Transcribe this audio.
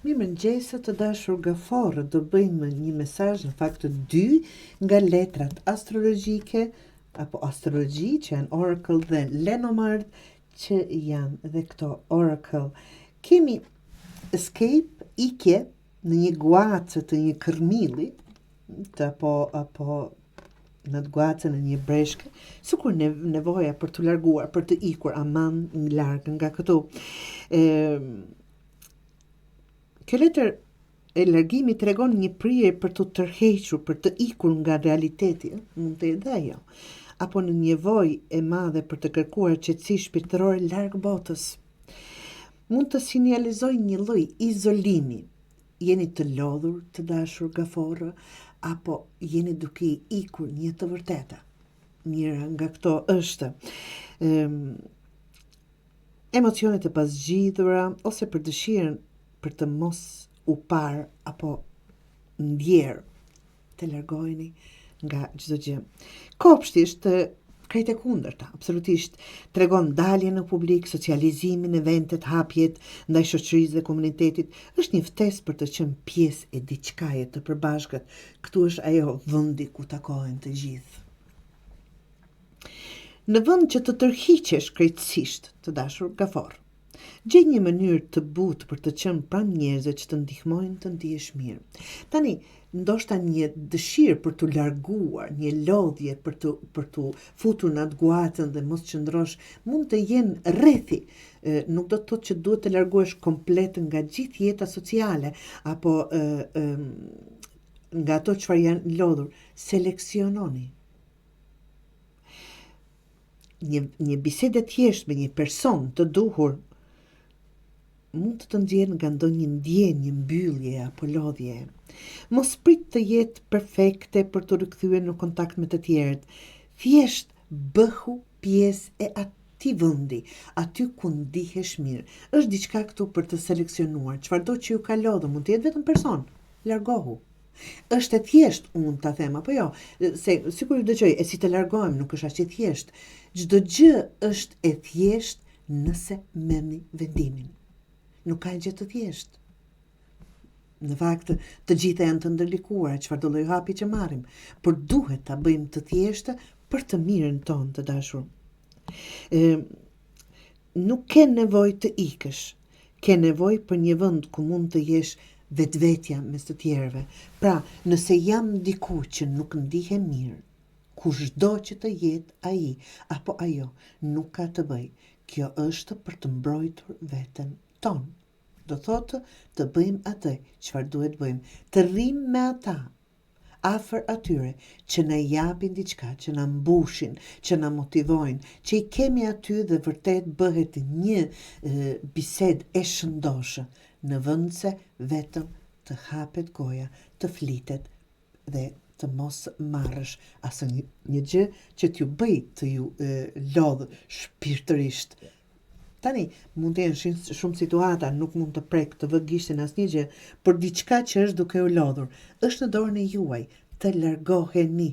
Mirëmëngjes të dashur gaforrë, do bëjmë një mesazh në fakt të dy nga letrat astrologjike apo astrologji që janë Oracle dhe Lenormand që janë dhe këto Oracle. Kemi escape, ikje në një guacë të një kërmilli, të apo apo në të guacën e një breshke, sikur ne, nevoja për t'u larguar, për të ikur aman larg nga këtu. E, kjo letër e largimit tregon një prirje për t'u tërhequr, për të ikur nga realiteti, mund të jetë dhe ajo, apo një nevojë e madhe për të kërkuar qetësi shpirtërore larg botës. Mund të sinjalizojë një lloj izolimi, Jeni të lodhur, të dashur gaforrë, apo jeni duke i ikur një të vërtete? Njëra nga këto është um, emocionet e pazgjidhura ose për dëshirën për të mos u parë apo ndjerë të largoheni nga çdo gjë. Kopshti është krejt e kundërta, absolutisht. Tregon daljen në publik, socializimin, eventet, hapjet ndaj shoqërisë dhe komunitetit. Është një ftesë për të qenë pjesë e diçkaje të përbashkët. Këtu është ajo vendi ku takohen të gjithë. Në vend që të tërhiqesh krejtësisht, të dashur gaforrë. Gjej një mënyrë të butë për të qenë pranë njerëzve që të ndihmojnë të ndihesh mirë. Tani, ndoshta një dëshirë për t'u larguar, një lodhje për të për t'u futur në atë guacën dhe mos qëndrosh, mund të jenë rrethi. Nuk do të thotë që duhet të largohesh komplet nga gjithë jeta sociale apo ë, ë, nga ato çfarë janë lodhur. Seleksiononi. Një, një bisedë e thjeshtë me një person të duhur mund të të nxjerrë nga ndonjë ndjenjë mbyllje apo lodhje. Mos prit të jetë perfekte për t'u rikthyer në kontakt me të tjerët. Thjesht bëhu pjesë e atij vendi, aty ku ndihesh mirë. Është diçka këtu për të seleksionuar, çfarëdo që ju ka lodhur, mund të jetë vetëm person. Largohu. Është e thjeshtë unë ta them apo jo, se sikur ju dëgjoj, e si të largohem, nuk është aq e thjeshtë. Çdo gjë është e thjeshtë nëse merrni vendimin. Nuk ka gjë të thjeshtë. Në fakt, të gjitha janë të ndërlikuara, çfarëdo lloj hapi që marrim, por duhet ta bëjmë të thjeshtë për të mirën tonë të dashur. E, nuk ke nevojë të ikësh, Ke nevojë për një vend ku mund të jesh vetvetja mes të tjerëve. Pra, nëse jam diku që nuk ndihem mirë, kushdo që të jetë ai apo ajo, nuk ka të bëjë. Kjo është për të mbrojtur veten tonë. Do thotë të bëjmë atë çfarë duhet bëjmë, të rrimë me ata afër atyre që na japin diçka, që na mbushin, që na motivojnë, që i kemi aty dhe vërtet bëhet një bisedë e shëndoshë, në vend se vetëm të hapet goja, të flitet dhe të mos marrësh asnjë gjë që t'ju bëjë të ju lodhë shpirtërisht. Tani, mund të jenë shumë situata, nuk mund të prek të vë gishtin asnjë gjë, por diçka që është duke u lodhur, është në dorën e juaj, të largoheni.